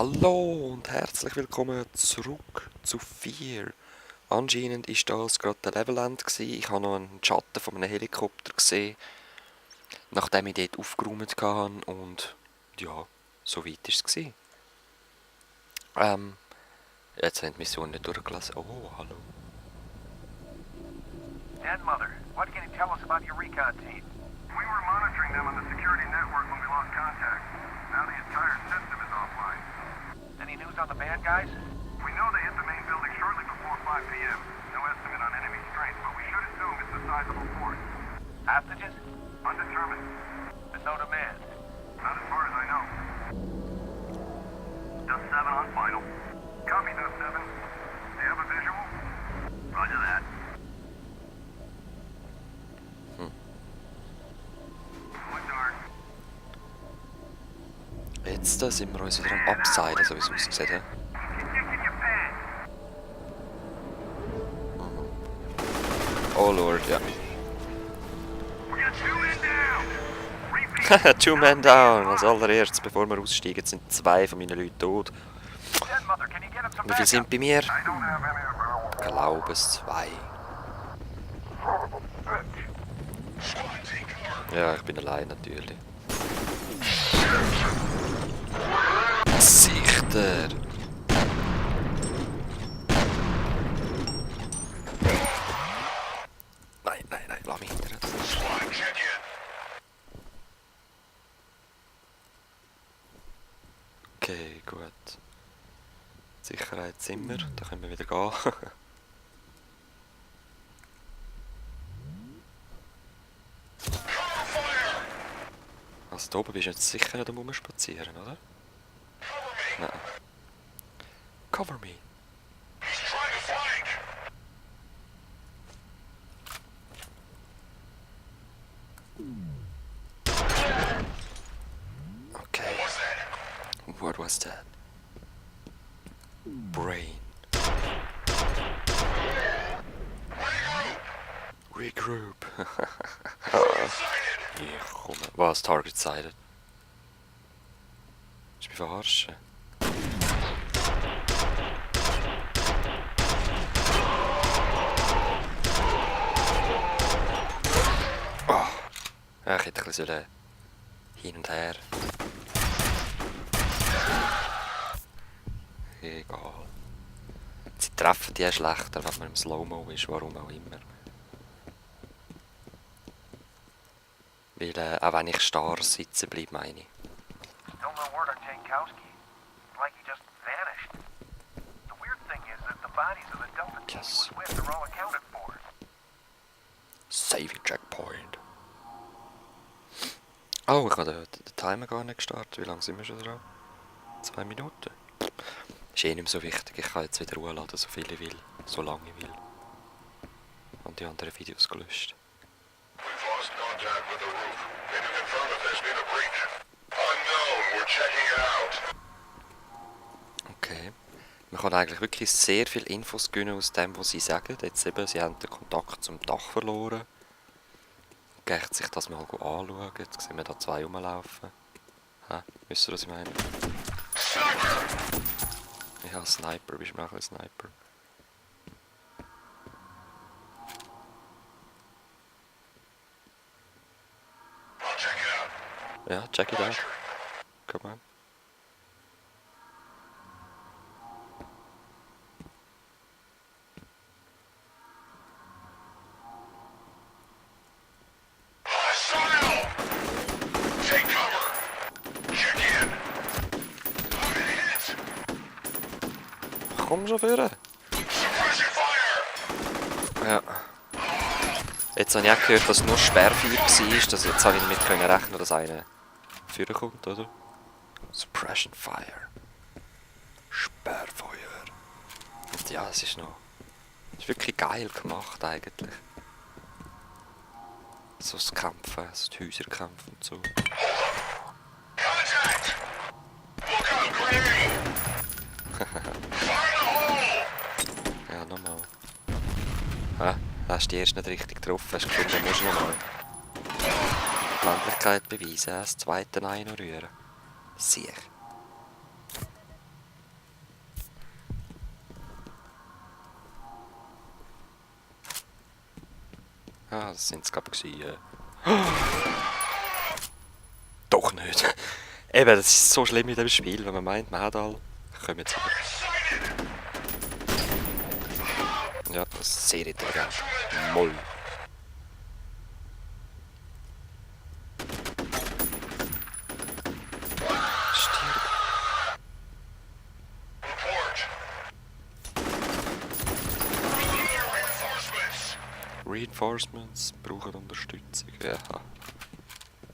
Hallo und herzlich willkommen zurück zu 4. Anscheinend war das gerade der Levelend. Ich habe noch einen Schatten von einem Helikopter gesehen, nachdem ich dort aufgeräumt habe und ja, so weit war es. Jetzt haben die Mission nicht durchgelassen. Oh, hallo. Dad, Mother, what can you tell us about your recon team? We were monitoring them on the security network when we lost contact. Now the entire system is offline. Any news on the bad guys? We know they hit the main building shortly before 5 p.m. No estimate on enemy strength, but we should assume it's a sizable force. Hostages? Undetermined. There's no demand? Not as far as I know. Dust 7 on final. Copy, Dust 7. Do you have a visual? Roger that. Jetzt sind wir uns wieder am Abseilen, so wie es aussieht. Oh Lord, ja. Two men down! Als allererstes, bevor wir aussteigen, sind 2 von meinen Leuten tot. Wie viele sind bei mir? Ich glaube es 2. Ja, ich bin allein natürlich. Sichter! Nein, lass mich hinter. Okay, gut. Sicherheit sind wir, da können wir wieder gehen. Also da oben bist du jetzt sicher nicht rumspazieren, oder? Nein. Cover me. Okay. What was that? Brain. Regroup. Ich komme. Was? Target sighted. Ich mich verarschen. Oh. Ja, ich hätte ein bisschen hin und her. Egal. Sie treffen die schlechter, wenn man im Slow-Mo ist, warum auch immer. Weil, auch wenn ich starr sitzen bleibe, meine ich. Still no word on Jankowski. It's like he just vanished. The weird thing is that the bodies of the Delta team he was with are all accounted for. Saving checkpoint. Oh, ich habe den Timer gar nicht gestartet. Wie lange sind wir schon dran? 2 Minuten. Ist eh nicht mehr so wichtig. Ich kann jetzt wieder runterladen, so viel ich will. So lange ich will. Und die anderen Videos gelöscht. Okay. Man kann eigentlich wirklich sehr viel Infos gewinnen aus dem, was sie sagen. Jetzt eben, sie haben den Kontakt zum Dach verloren. Geht sich das mal anschauen. Jetzt sehen wir da 2 rumlaufen. Hä? Wisst ihr, was ich meine? Ja, Sniper. Bist du auch ein Sniper? Ja, check it out. Come on. Komm schon vor. Ja. Jetzt habe ich auch gehört, dass nur Sperrfeuer war. Dass jetzt habe ich damit rechnen, dass einer vorkommt, oder? Suppression Fire. Sperrfeuer. Und ja, es ist noch... Es ist wirklich geil gemacht eigentlich. So das Kämpfen, so die Häuserkämpfe und so. Ja, nochmal. Hä? Hast du die erst nicht richtig getroffen? Hast du gefunden, du musst nochmal. Männlichkeit beweisen, das zweite einrühren. Sicher. Ah, das sind es, glaube ich, Doch nicht. Eben, das ist so schlimm in dem Spiel, wenn man meint, man hat alle. Kommen jetzt wieder. Ja, das ist sehr intelligent. Moll. Stirb. Reinforcements brauchen Unterstützung. Ja.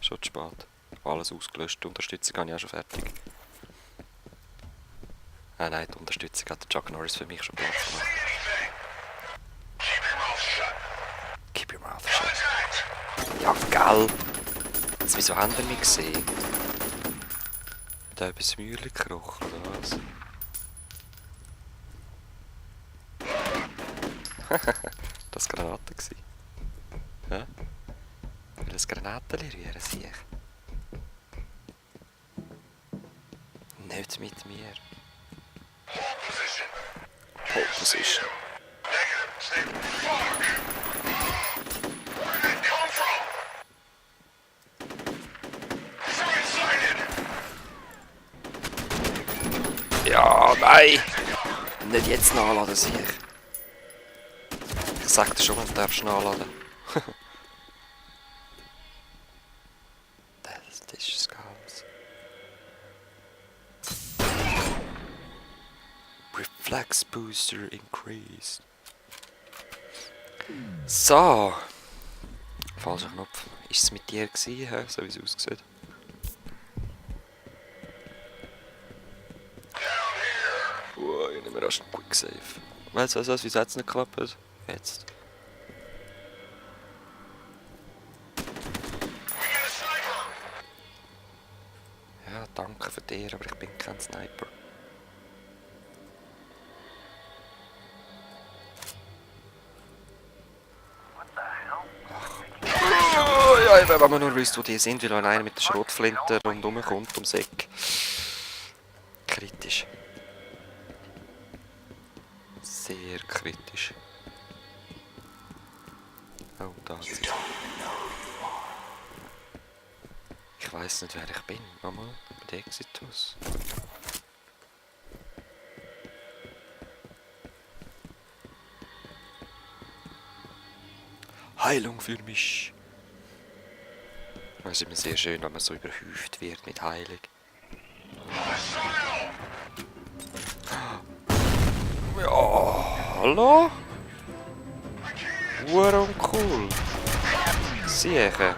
Schon zu spät. Alles ausgelöscht. Die Unterstützung habe ich auch schon fertig. Ah nein, die Unterstützung hat der Chuck Norris für mich schon Platz gemacht. Keep your mouth shut. Ja, gell. Jetzt, wieso haben wir mich gesehen? Da etwas Mühle gekrochen, oder was? Das war Granaten. Ja? Will ein Granateli rühren, sehe ich. Nicht mit mir. Pole Position. Ja, nein! Nicht jetzt nachladen, sehe ich. Ich sag dir schon, wenn du darfst nachladen. Das ist Skulls. Reflex Booster increased. So. Falscher Knopf. Ist es mit dir gewesen, hä? So wie es aussieht? Wow, ich nehme erst einen Quick Save. Was, wieso hat es nicht geklappt? Jetzt. Ja, danke für dir, aber ich bin kein Sniper. Oh, ja, eben, wenn man nur wüsste, wo die sind, weil wenn einer mit der Schrotflinte rundherum kommt ums Eck. Kritisch. Sehr kritisch. Oh, da ist er. Ich weiss nicht, wer ich bin. Nochmal, bei der Exitus. Heilung für mich. Es ist immer sehr schön, wenn man so überhäuft wird mit Heilung. Ja, hallo? Warum cool? Sicher.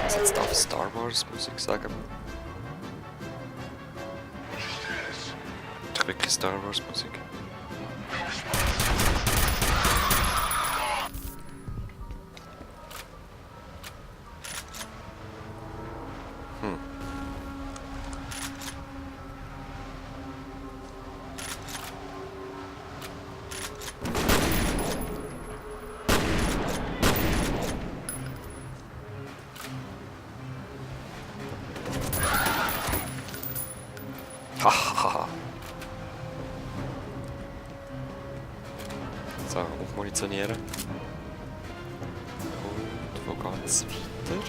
Was jetzt darf Star Wars Musik sagen? Doch wirklich Star Wars Musik. Hahaha. So, aufmunitionieren. Und wo geht's weiter?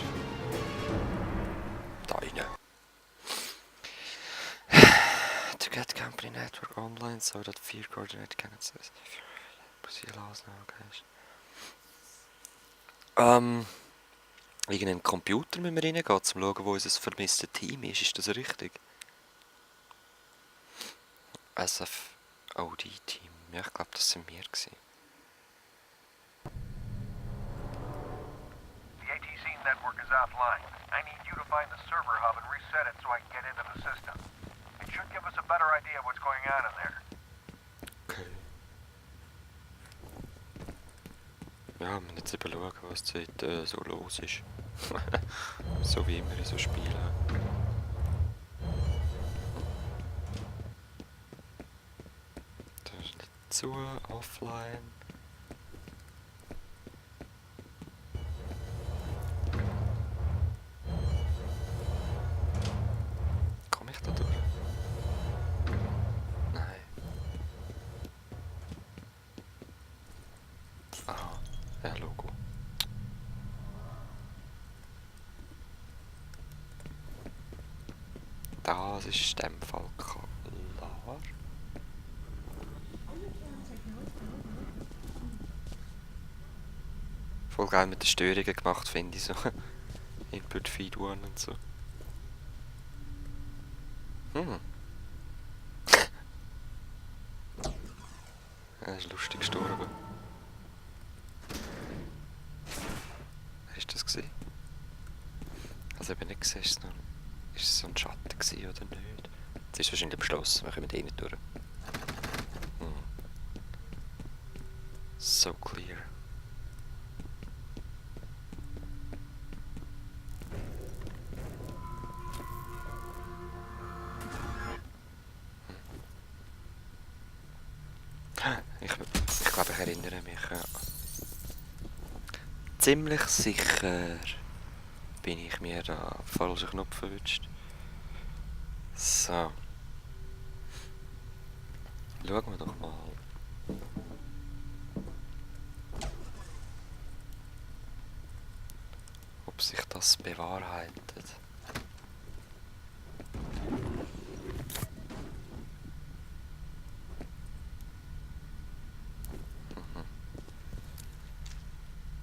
Da rein. To get company network online so that fear coordinate can access. Proceed allows navigation. Irgendeinen Computer müssen wir reingehen, um zu schauen, wo unser vermisstes Team ist. Ist das richtig? SFOD-Team. Ja, ich glaube, das sind wir gewesen. The ATC network is offline. I need you to find the server hub and reset it so I can get into the system. It should give us a better idea of what's going on in there. Okay. Ja, wir müssen jetzt eben schauen, was dort so los ist. So wie immer in so Spielen. Da ist nicht zu, offline. Komme ich da durch? Nein. Das ist in dem Fall klar. Voll geil mit den Störungen gemacht, finde ich so. Input Feed One und so. Er ist lustig gestorben. Ist das gesehen? Also eben nicht gesehen, ist es so ein Schatten gewesen oder nicht? Jetzt ist es wahrscheinlich beschlossen, wir kommen eh nicht durch. So clear. Ich glaube, ich erinnere mich, ja. Ziemlich sicher bin ich mir da falschen Knopf verwünscht. So. Schauen wir doch mal. Ob sich das bewahrheitet.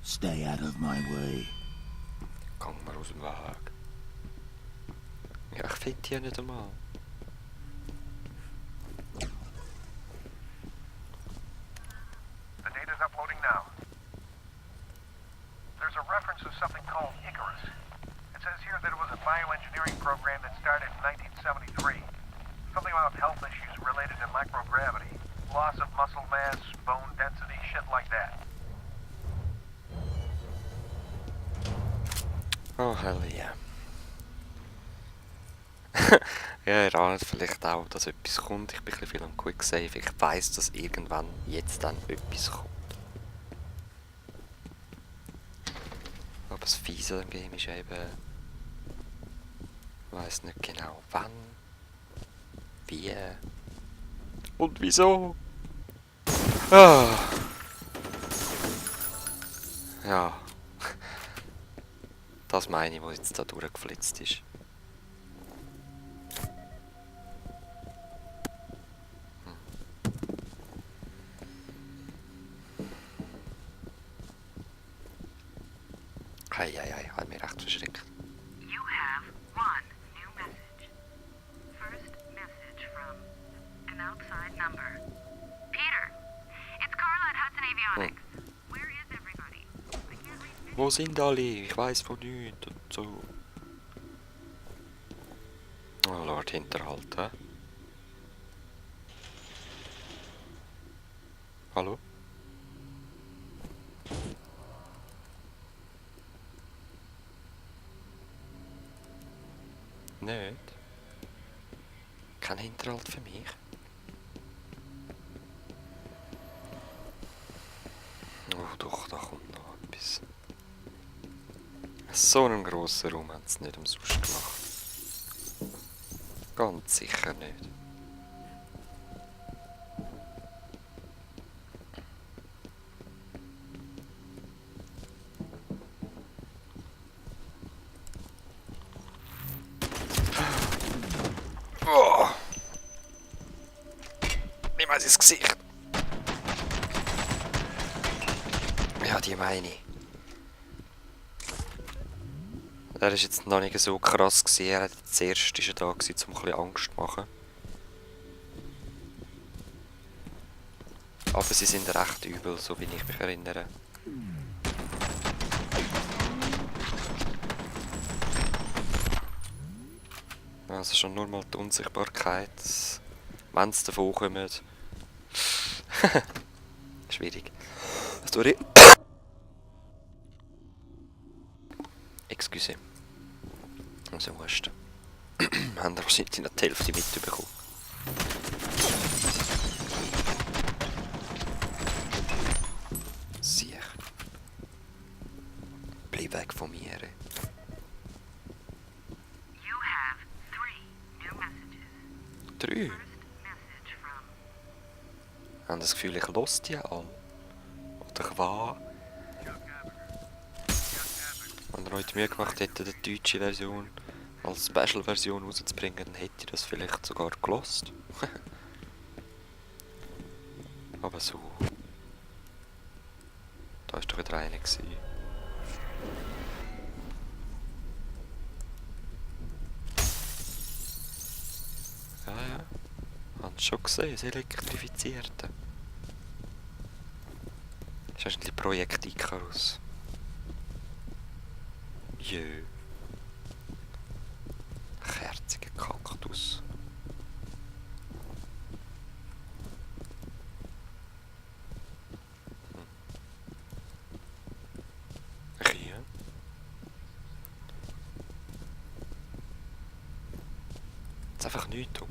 Stay out of my way. Gang mal aus dem Weg. Ja, ich finde die ja nicht einmal. The data's uploading now. There's a reference to something called Icarus. It says here that it was a bioengineering program that started in 1973. Something about health issues related to microgravity, loss of muscle mass, bone density, shit like that. Oh, hell yeah. Ja, ihr ahnt vielleicht auch, dass etwas kommt. Ich bin ein bisschen viel am Quicksave. Ich weiss, dass irgendwann jetzt dann etwas kommt. Aber das Fiese am Game ist eben... Ich weiss nicht genau wann, wie und wieso. Ah. Ja. Das meine ich, was jetzt da durchgeflitzt ist. Eieiei, hat mich recht verschreckt. You have one new message. First message from an outside number. Peter, it's Carla at Hudson Avionics. Where is everybody? I can't reach Wo sind alle? Ich weiss von nichts und so. Oh Lord, Hinterhalt, hä? Hallo? Nicht? Kein Hinterhalt für mich? Oh doch, da kommt noch etwas. So einen grossen Raum haben sie nicht umsonst gemacht. Ganz sicher nicht. Oh. Nimm mal ins Gesicht. Ja, die meine ich. Er war jetzt noch nicht so krass gewesen. Er hat jetzt zuerst ist er da gewesen, um ein bisschen Angst zu machen. Aber sie sind recht übel, so wie ich mich erinnere. Also schon nur mal die Unsichtbarkeit, wenn sie davon kommen. Schwierig. Sorry. Excuse. Also wurscht. Haben wir wahrscheinlich noch die Hälfte mitbekommen. Sieh. Bleib weg von mir. You have three new messages. 3. First message from Ich habe das Gefühl, ich höre die alle. Oder ich war. Wenn ihr euch die Mühe gemacht hättet, die deutsche Version als Special-Version rauszubringen, dann hätte ich das vielleicht sogar gelost. Aber so. Da war doch wieder einer gewesen. Ja. Hast du schon gesehen, das Elektrifizierte. Das ist eigentlich Projekt Icarus. Jö. Kerziger Kaktus. Hier. Jetzt einfach nichts rum.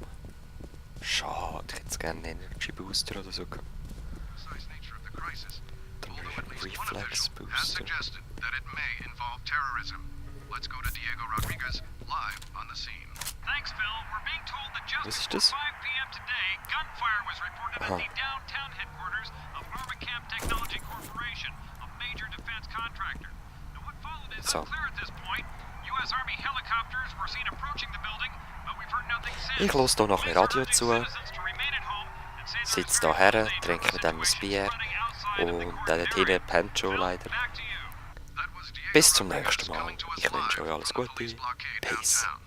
Schade, ich hätte gerne einen Energy Booster oder so gehabt. Precise nature of the crisis. Dann Although at least one Reflex official has Booster. suggested that it may involve terrorism. Let's go to Diego Rodriguez live on the scene. Thanks, Phil. We're being told that just Was ist before das? 5 p.m. today, gunfire was reported Aha. at the downtown headquarters of Armacam Technology Corporation, a major defense contractor. Now, what followed is So. unclear at this point. U.S. Army helicopters were seen approaching the building, but we've heard nothing since. Ich höre hier noch ein Radio zu, Citizens to remain at home and say there is sitze very hier her, little danger trinke of mit dem ein situations Bier running outside of the und court dort area. hinten pennt schon leider. Back to you. That was Diego Bis zum Rodriguez nächsten Mal. coming to us Ich wünsche live euch alles from the Gute. police blockade Peace. downtown.